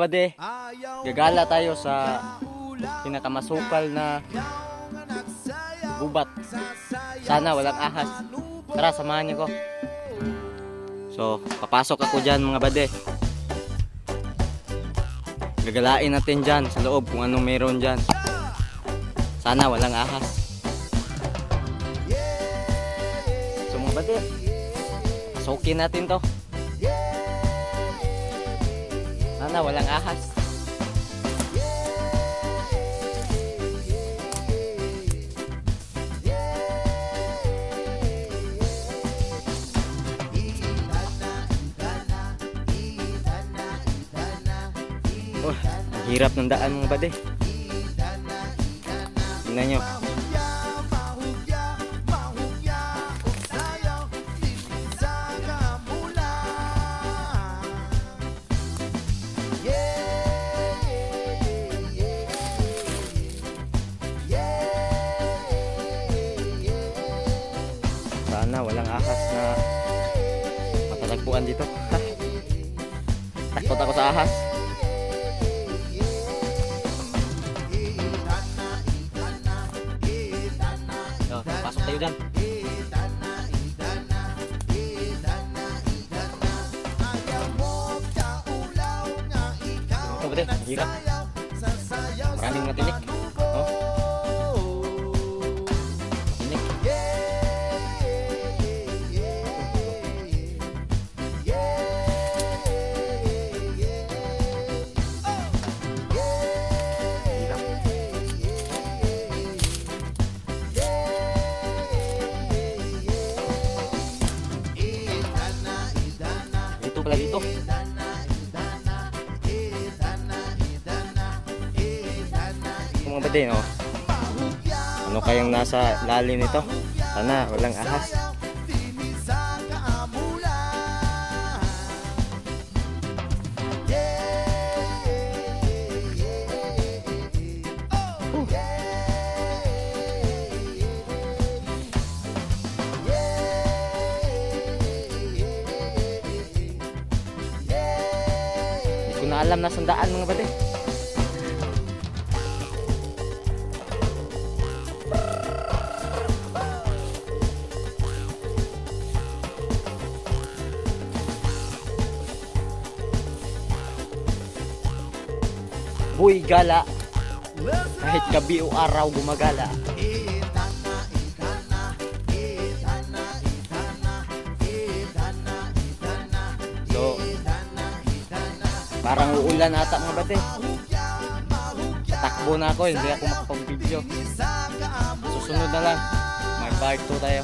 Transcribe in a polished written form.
Bade, gagala tayo sa pinakamasukal na gubat. Sana walang ahas. Tara, samahan niyo ko. So, papasok ako dyan, mga bade. Gagalain natin dyan sa loob kung anong meron dyan. Sana walang ahas. So mga bade, pasukin natin to. Sana walang ahas. Oh, ang hirap ng daan, mga bade. Tingnan nyo. Sana walang ahas na matatagpuan dito. Takot ako sa ahas. So, pasok tayo dyan. Ito ba din? Ang hirap. Maraming mga tinik. Oh. Tinik. Hirap. Dito pala dito. Ito, mga bade, no? Ano kayang nasa lalim nito? Sana walang ahas. Oh. Hindi ko na alam na sandaan, mga bade. Buy gala, kahit gabi o araw gumagala. So, parang uulan ata, mga bate. Tatakbo na ako, hindi ako makapag-video. Susunod na lang. May part 2 tayo.